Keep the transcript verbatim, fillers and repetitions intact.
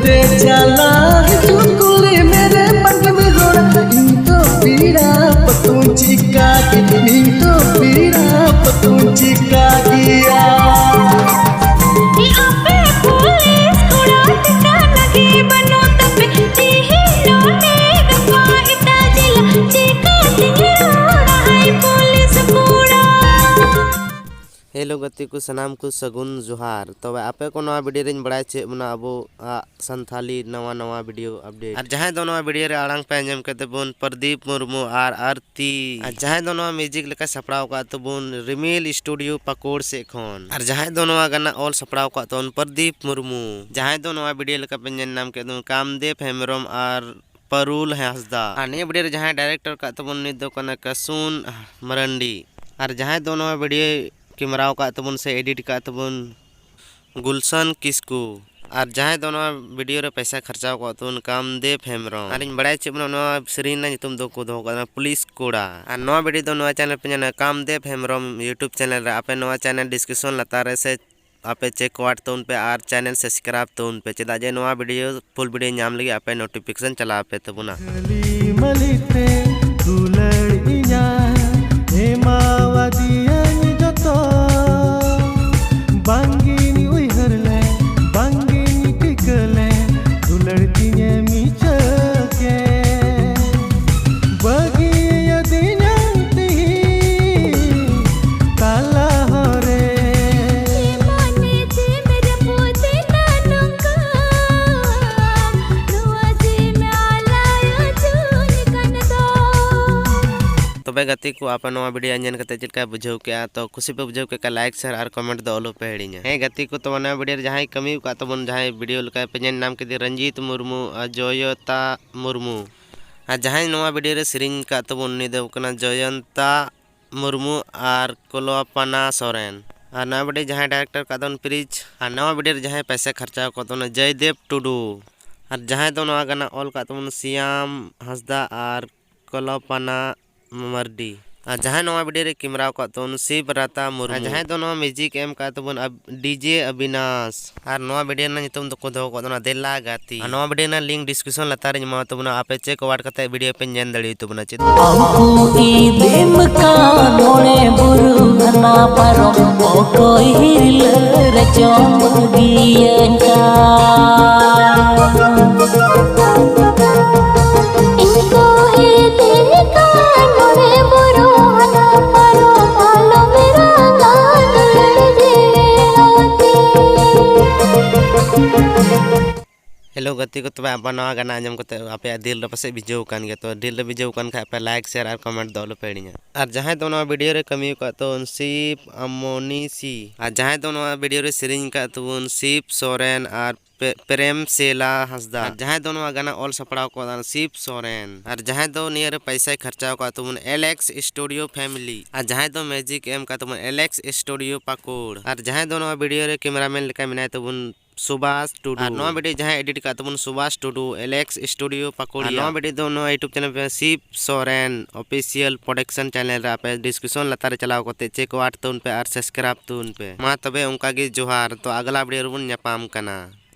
ᱨᱮ ᱪᱟᱞᱟᱣ ᱦᱤᱡᱩᱜ ᱠᱩᱞᱤ ᱢᱮᱨᱮ ᱵᱟᱝ ᱨᱚᱲᱟ, ᱤᱧ ᱫᱚ ᱯᱮᱲᱟ ᱯᱟᱹᱛᱩᱧ ᱪᱤᱠᱟ ᱜᱮ, ᱤᱧ ᱫᱚ ᱯᱮᱲᱟ ᱯᱟᱹᱛᱩᱧ ᱪᱤᱠᱟ ᱜᱮᱭᱟ᱾ ᱟᱯᱮ ᱯᱩᱞᱤᱥ ᱠᱚᱲᱟ ᱴᱷᱤᱠᱟᱹᱱᱟ ᱜᱮ ᱵᱟᱹᱱᱩᱜ ᱛᱟᱯᱮ, ᱛᱤᱦᱤᱧ ᱱᱚᱰᱮ ᱜᱟᱯᱟ ᱮᱴᱟᱜ ᱡᱮᱞᱟ, ᱪᱤᱠᱟᱹᱛᱤᱧ ᱨᱚᱲᱟ ᱦᱟᱭ ᱯᱩᱞᱤᱥ ᱠᱚᱲᱟ᱾ ᱦᱮᱞᱳ ᱜᱟᱛᱮ ᱠᱚ, ᱥᱟᱱᱟᱢ ᱠᱚ ᱥᱟᱹᱜᱩᱱ ᱡᱚᱦᱟᱨ᱾ ᱛᱚᱵᱮ ᱟᱯᱮ ᱠᱚ ᱱᱚᱣᱟ ᱵᱷᱤᱰᱤᱭᱳ ᱨᱮᱧ ᱵᱟᱲᱟᱭ ᱦᱚᱪᱚᱭᱮᱫ ᱵᱚᱱᱟ ᱟᱵᱚᱣᱟᱜ ᱥᱟᱱᱛᱷᱟᱞᱤ ᱱᱟᱣᱟ ᱱᱟᱣᱟ ᱵᱷᱤᱰᱤᱭᱳ ᱟᱯᱰᱮᱴ᱾ ᱟᱨ ᱡᱟᱦᱟᱸᱭ ᱫᱚ ᱱᱚᱣᱟ ᱵᱷᱤᱰᱤᱭᱳ ᱨᱮ ᱟᱲᱟᱝ ᱯᱮ ᱟᱸᱡᱚᱢ ᱠᱮᱫ ᱛᱟᱵᱚᱱ ᱯᱨᱚᱫᱤᱯ ᱢᱩᱨᱢᱩ ᱟᱨ ᱟᱨᱛᱤ, ᱟᱨ ᱡᱟᱦᱟᱸᱭ ᱫᱚ ᱱᱚᱣᱟ ᱢᱤᱭᱩᱡᱤᱠ ᱞᱮᱠᱟ ᱥᱟᱯᱲᱟᱣ ᱟᱠᱟᱫ ᱛᱟᱵᱚᱱ ᱨᱤᱢᱤᱞ ᱥᱴᱩᱰᱤᱭᱳ ᱯᱟᱠᱩᱲ ᱥᱮᱫ ᱠᱷᱚᱱ, ᱟᱨ ᱡᱟᱦᱟᱸᱭ ᱫᱚ ᱱᱚᱣᱟ ᱜᱟᱱᱟ ᱚᱞ ᱥᱟᱯᱲᱟᱣ ᱟᱠᱟᱫ ᱛᱟᱵᱚᱱ ᱯᱨᱚᱫᱤᱯ ᱢᱩᱨᱢᱩ, ᱡᱟᱦᱟᱸᱭ ᱫᱚ ᱱᱚᱣᱟ ᱵᱷᱤᱰᱤᱭᱳ ᱞᱮᱠᱟ ᱯᱮ ᱧᱮᱞ ᱧᱟᱢ ᱠᱮᱫ ᱛᱟᱵᱚᱱ ᱠᱟᱢᱫᱮᱵ ᱦᱮᱢᱵᱨᱚᱢ ᱟᱨ ᱯᱟᱨᱩᱞ ᱦᱟᱸᱥᱫᱟ᱾ ᱟᱨ ᱱᱤᱭᱟᱹ ᱵᱷᱤᱰᱤᱭᱳ ᱨᱮ ᱡᱟᱦᱟᱸᱭ ᱰᱟᱭᱨᱮᱠᱴᱚᱨ ᱠᱟᱜ ᱛᱟᱵᱚᱱ ᱩᱱᱤ ᱫᱚ ᱠᱟᱱᱟ ᱠᱟᱥᱩᱱ ᱢᱟᱨᱟᱱᱰᱤ᱾ ᱟᱨ ᱡᱟᱦᱟᱸᱭ ᱫᱚ ᱱᱚᱣᱟ ᱵᱷᱤᱰᱤᱭᱳ ᱠᱮᱢᱮᱨᱟᱣ ᱠᱟᱜ ᱛᱟᱵᱚᱱ ᱥᱮ ᱮᱰᱤᱴ ᱠᱟᱜ ᱛᱟᱵᱚᱱ ᱜᱩᱞᱥᱟᱱ ᱠᱤᱥᱠᱩ᱾ ᱟᱨ ᱡᱟᱦᱟᱸᱭ ᱫᱚ ᱱᱚᱣᱟ ᱵᱷᱤᱰᱤᱭᱳ ᱨᱮ ᱯᱚᱭᱥᱟ ᱠᱷᱚᱨᱪᱟᱣ ᱠᱟᱜ ᱛᱟᱵᱚᱱ ᱠᱟᱢᱫᱮᱵ ᱦᱮᱢᱵᱨᱚᱢ᱾ ᱟᱨᱤᱧ ᱵᱟᱲᱟᱭ ᱦᱚᱪᱚᱭᱮᱫ ᱵᱚᱱᱟ ᱱᱚᱣᱟ ᱥᱮᱨᱮᱧ ᱨᱮᱱᱟᱜ ᱧᱩᱛᱩᱢ ᱫᱚᱠᱚ ᱫᱚᱦᱚ ᱠᱟᱫᱟ ᱯᱩᱞᱤᱥ ᱠᱚᱲᱟ᱾ ᱟᱨ ᱱᱚᱣᱟ ᱵᱷᱤᱰᱤᱭᱳ ᱫᱚ ᱱᱚᱣᱟ ᱪᱮᱱᱮᱞ ᱯᱮ ᱧᱮᱞᱟ ᱠᱟᱢᱫᱮᱵ ᱦᱮᱢᱵᱨᱚᱢ YouTube ᱪᱮᱱᱮᱞ ᱨᱮ᱾ ᱟᱯᱮ ᱱᱚᱣᱟ ᱪᱮᱱᱮᱞ ᱰᱤᱥᱠᱨᱤᱯᱥᱚᱱ ᱞᱟᱛᱟᱨ ᱨᱮ ᱥᱮ ᱟᱯᱮ ᱪᱮᱠ ᱟᱣᱩᱴ ᱛᱟᱵᱚᱱ ᱯᱮ ᱟᱨ ᱪᱮᱱᱮᱞ ᱥᱟᱵᱥᱠᱨᱟᱭᱤᱵ ᱛᱟᱵᱚᱱ ᱯᱮ, ᱪᱮᱫᱟᱜ ᱡᱮ ᱱᱚᱣᱟ ᱵᱷᱤᱰᱤᱭᱳ ᱯᱷᱩᱞ ᱵᱷᱤᱰᱤᱭᱳ ᱧᱟᱢ ᱞᱟᱹᱜᱤᱫ ᱟᱯᱮ ᱱᱳᱴᱤᱯᱷᱤᱠᱮᱥᱚᱱ ᱪᱟᱞᱟᱣ ᱟᱯᱮ ᱛᱟᱵᱚᱱᱟ᱾ ᱠᱷᱟᱹᱞᱤ ᱢᱟᱹᱞᱤ ᱛᱮ ᱫᱩᱞᱟᱹᱲ ᱤᱧᱟ ᱮᱢᱟᱣᱟᱫᱤᱭᱟᱹᱧ ᱡᱚᱛᱚ᱾ ᱵᱟᱝᱜᱤᱧ ᱩᱭᱦᱟᱹᱨ ᱞᱮ, ᱵᱟᱝᱜᱤᱧ ᱴᱷᱤᱠᱟᱹ ᱞᱮ, ᱫᱩᱞᱟᱹᱲ ᱛᱤᱧᱮ ᱢᱤᱪᱷᱟᱹ ᱠᱮ᱾ ᱵᱟᱹᱜᱤᱭᱟᱹᱫᱤᱧᱟᱢ ᱛᱤᱦᱤᱧ ᱛᱟᱞᱟ ᱦᱚᱨᱮ᱾ ᱢᱚᱱᱮ ᱡᱤᱣᱤᱢ ᱨᱟᱹᱯᱩᱫ ᱮᱫᱟ ᱱᱚᱝᱠᱟ, ᱱᱚᱣᱟ ᱡᱤᱣᱤᱢ ᱟᱞᱟᱭ ᱦᱚᱪᱚᱧ ᱠᱟᱱ ᱫᱚ᱾ ᱛᱚᱵᱮ ᱜᱟᱛᱮ ᱠᱚ, ᱟᱯᱮ ᱱᱚᱣᱟ ᱵᱷᱤᱰᱤᱭᱳ ᱧᱮᱞ ᱠᱟᱛᱮ ᱪᱮᱫ ᱞᱮᱠᱟ ᱵᱩᱡᱷᱟᱹᱣ ᱠᱮᱜᱼᱟ? ᱛᱚ ᱠᱩᱥᱤ ᱯᱮ ᱵᱩᱡᱷᱟᱹᱣ ᱠᱮᱫ ᱠᱷᱟᱱ ᱞᱟᱭᱤᱠ, ᱥᱮᱭᱟᱨ ᱟᱨ ᱠᱚᱢᱮᱱᱴ ᱫᱚ ᱟᱞᱚ ᱯᱮ ᱦᱤᱲᱤᱧᱟ᱾ ᱦᱮᱸ ᱜᱟᱛᱮ ᱠᱚ, ᱛᱚᱵᱮ ᱱᱚᱣᱟ ᱵᱷᱤᱰᱤᱭᱳ ᱨᱮ ᱡᱟᱦᱟᱸᱭ ᱠᱟᱹᱢᱤ ᱟᱠᱟᱫ ᱛᱟᱵᱚᱱ, ᱡᱟᱦᱟᱸᱭ ᱵᱷᱤᱰᱤᱭᱳ ᱞᱮᱠᱟ ᱯᱮ ᱧᱮᱞ ᱧᱟᱢ ᱠᱮᱫᱮ ᱨᱚᱧᱡᱤᱛ ᱢᱩᱨᱢᱩ ᱟᱨ ᱡᱚᱭᱚᱛᱟ ᱢᱩᱨᱢᱩ᱾ ᱟᱨ ᱡᱟᱦᱟᱸᱭ ᱱᱚᱣᱟ ᱵᱷᱤᱰᱤᱭᱳ ᱨᱮ ᱥᱮᱨᱮᱧ ᱟᱠᱟᱫ ᱛᱟᱵᱚᱱ ᱩᱱᱤ ᱫᱚ ᱠᱟᱱᱟ ᱡᱚᱭᱚᱱᱛᱟ ᱢᱩᱨᱢᱩ ᱟᱨ ᱠᱚᱞᱚᱯᱟᱱᱟ ᱥᱚᱨᱮᱱ᱾ ᱟᱨ ᱱᱚᱣᱟ ᱵᱷᱤᱰᱤᱭᱳ ᱡᱟᱦᱟᱸᱭ ᱰᱟᱭᱨᱮᱠᱴᱚᱨ ᱟᱠᱟᱫ ᱛᱟᱵᱚᱱ ᱯᱨᱤᱡᱽ, ᱟᱨ ᱱᱚᱣᱟ ᱵᱷᱤᱰᱤᱭᱳ ᱨᱮ ᱡᱟᱦᱟᱸᱭ ᱯᱚᱭᱥᱟ ᱠᱷᱚᱨᱪᱟ ᱟᱠᱟᱫ ᱛᱟᱵᱚᱱᱟ ᱡᱚᱭᱫᱮᱵ ᱴᱩᱰᱩ᱾ ᱟᱨ ᱡᱟᱦᱟᱸᱭ ᱫᱚ ᱱᱚᱣᱟ ᱜᱟᱱᱟ ᱚᱞ ᱟᱠᱟᱫ ᱛᱟᱵᱚᱱ ᱥᱤᱭᱟᱢ ᱦᱟᱸᱥᱫᱟ ᱟᱨ ᱠᱚᱞᱚᱯᱟᱱᱟ ᱢᱟᱨᱰᱤ᱾ ᱟᱨ ᱡᱟᱦᱟᱸᱭ ᱱᱚᱣᱟ video ᱨᱮ camera ᱟᱠᱟᱫ ᱛᱟᱵᱚᱱ ᱥᱤᱵ ᱨᱟᱛᱟ ᱢᱩᱨᱢᱩ᱾ ᱟᱨ ᱡᱟᱦᱟᱸᱭ ᱫᱚ ᱱᱚᱣᱟ music ᱮᱢ ᱟᱠᱟᱫ ᱛᱟᱵᱚᱱ ᱟᱵ-, DJ ᱟᱵᱤᱱᱟᱥ᱾ ᱟᱨ ᱱᱚᱣᱟ video ᱨᱮᱱᱟᱜ ᱧᱩᱛᱩᱢ ᱫᱚᱠᱚ ᱫᱚᱦᱚ ᱟᱠᱟᱫ ᱛᱟᱵᱚᱱᱟ ᱫᱮᱞᱟ ᱜᱟᱛᱮ᱾ ᱟᱨ ᱱᱚᱣᱟ video ᱨᱮᱱᱟᱜ link description ᱞᱟᱛᱟᱨ ᱨᱤᱧ ᱮᱢᱟ ᱛᱟᱵᱚᱱᱟ, ᱟᱯᱮ check out ᱠᱟᱛᱮ video ᱯᱮ ᱧᱮᱞ ᱫᱟᱲᱮ ᱛᱟᱵᱚᱱᱟ᱾ ᱪᱮᱫ ᱩᱱᱠᱩ ᱤᱫᱤᱢ ᱠᱟᱱ ᱢᱚᱬᱮ ᱵᱩᱨᱩ ᱦᱟᱱᱟ ᱯᱟᱨᱚᱢ, ᱚᱠᱚᱭ ᱦᱤᱨᱞᱟᱹ ᱨᱮᱪᱚᱢ ᱵᱟᱹᱜᱤᱭᱟᱹᱧ ᱠᱟᱱ? ᱤᱧ ᱠᱚ ᱤᱫᱤ ᱠᱟᱱ ᱢᱚᱬᱮ ᱵᱩᱨᱩ ᱦᱟᱱᱟ ᱯᱟᱨᱚᱢ, ᱟᱞᱚᱢ ᱨᱟᱸᱜᱟᱣ ᱫᱩᱞᱟᱹᱲ ᱡᱤᱣᱤ ᱟᱹᱛᱤᱧ᱾ Hello ᱜᱟᱛᱮ ᱠᱚ, ᱛᱚᱵᱮ ᱟᱵᱚ ᱱᱚᱣᱟ ᱜᱟᱱᱟ ᱟᱸᱡᱚᱢ ᱠᱟᱛᱮ ᱟᱯᱮᱭᱟᱜ ᱫᱤᱞ ᱨᱮ ᱯᱟᱥᱮᱡ ᱵᱷᱤᱡᱟᱹᱣ ᱠᱟᱱ ᱜᱮᱭᱟ, ᱛᱚ ᱫᱤᱞ ᱨᱮ ᱵᱷᱤᱡᱟᱹᱣ ᱠᱟᱱ ᱠᱷᱟᱡ ᱟᱯᱮ like, share ᱟᱨ comment ᱫᱚ ᱟᱞᱚ ᱯᱮ ᱦᱤᱲᱤᱧᱟ᱾ ᱟᱨ ᱡᱟᱦᱟᱸᱭ ᱫᱚ ᱱᱚᱣᱟ video ᱨᱮ ᱠᱟᱹᱢᱤ ᱟᱠᱟᱫ ᱛᱟᱵᱚᱱ ᱥᱤᱵ ᱟᱢᱚᱱᱤᱥᱤ, ᱟᱨ ᱡᱟᱦᱟᱸᱭ ᱫᱚ ᱱᱚᱣᱟ video ᱨᱮ ᱥᱮᱨᱮᱧ ᱟᱠᱟᱫ ᱛᱟᱵᱚᱱ ᱥᱤᱵ ᱥᱚᱨᱮᱱ ᱟᱨ ᱯᱮ-, ᱯᱨᱮᱢ ᱥᱮᱞᱟ ᱦᱟᱸᱥᱫᱟ, ᱟᱨ ᱡᱟᱦᱟᱸᱭ ᱫᱚ ᱱᱚᱣᱟ ᱜᱟᱱᱟ ᱚᱞ ᱥᱟᱯᱲᱟᱣ ᱟᱠᱟᱫ ᱥᱤᱵ ᱥᱚᱨᱮᱱ, ᱟᱨ ᱡᱟᱦᱟᱸᱭ ᱫᱚ ᱱᱤᱭᱟᱹ ᱨᱮ ᱯᱟᱭᱥᱟᱭ ᱠᱷᱚᱨᱪᱟᱣ ᱟᱠᱟᱫ ᱛᱟᱵᱚᱱ ᱮᱞᱮᱠᱥ ᱥᱴᱩᱰᱤᱭᱳ ᱯᱷᱮᱢᱤᱞᱤ, ᱟᱨ ᱡᱟᱦᱟᱸᱭ ᱫᱚ music ᱮᱢ ᱟᱠᱟᱫ ᱛᱟᱵᱚᱱ ᱮᱞᱮᱠᱥ ᱥᱴᱩᱰᱤᱭᱳ ᱯᱟᱠᱩᱲ, ᱟᱨ ᱡᱟᱦᱟᱸᱭ ᱫᱚ ᱱᱚᱣᱟ video ᱨᱮ cameraman ᱞᱮᱠᱟ ᱢᱮᱱᱟᱭ ᱛᱟᱵᱚᱱ ᱥᱩᱵᱷᱟᱥ ᱴᱩᱰᱩ᱾ ᱟᱨ ᱱᱚᱣᱟ video ᱡᱟᱦᱟᱸᱭ edit ᱟᱠᱟᱫ ᱛᱟᱵᱚᱱ ᱥᱩᱵᱷᱟᱥ ᱴᱩᱰᱩ, ᱮᱞᱮᱠᱥ ᱥᱴᱩᱰᱤᱭᱳ ᱯᱟᱠᱩᱲᱤᱭᱟ᱾ ᱟᱨ ᱱᱚᱣᱟ video ᱫᱚ ᱱᱚᱣᱟ YouTube channel ᱯᱮ ᱥᱤᱵ ᱥᱚᱨᱮᱱ official production channel ᱨᱮ ᱟᱯᱮ description ᱞᱟᱛᱟᱨ ᱨᱮ ᱪᱟᱞᱟᱣ ᱠᱟᱛᱮ check out ᱛᱟᱵᱚᱱ ᱯᱮ ᱟᱨ subscribe ᱛᱟᱵᱚᱱ ᱯᱮ᱾ ᱢᱟ ᱛᱚᱵᱮ ᱚᱱᱠᱟ ᱜᱮ ᱡᱚᱦᱟᱨ, ᱛᱚ ᱟᱜᱽᱞᱟ video ᱨᱮᱵᱚᱱ ᱧᱟᱯᱟᱢ ᱠᱟᱱᱟ᱾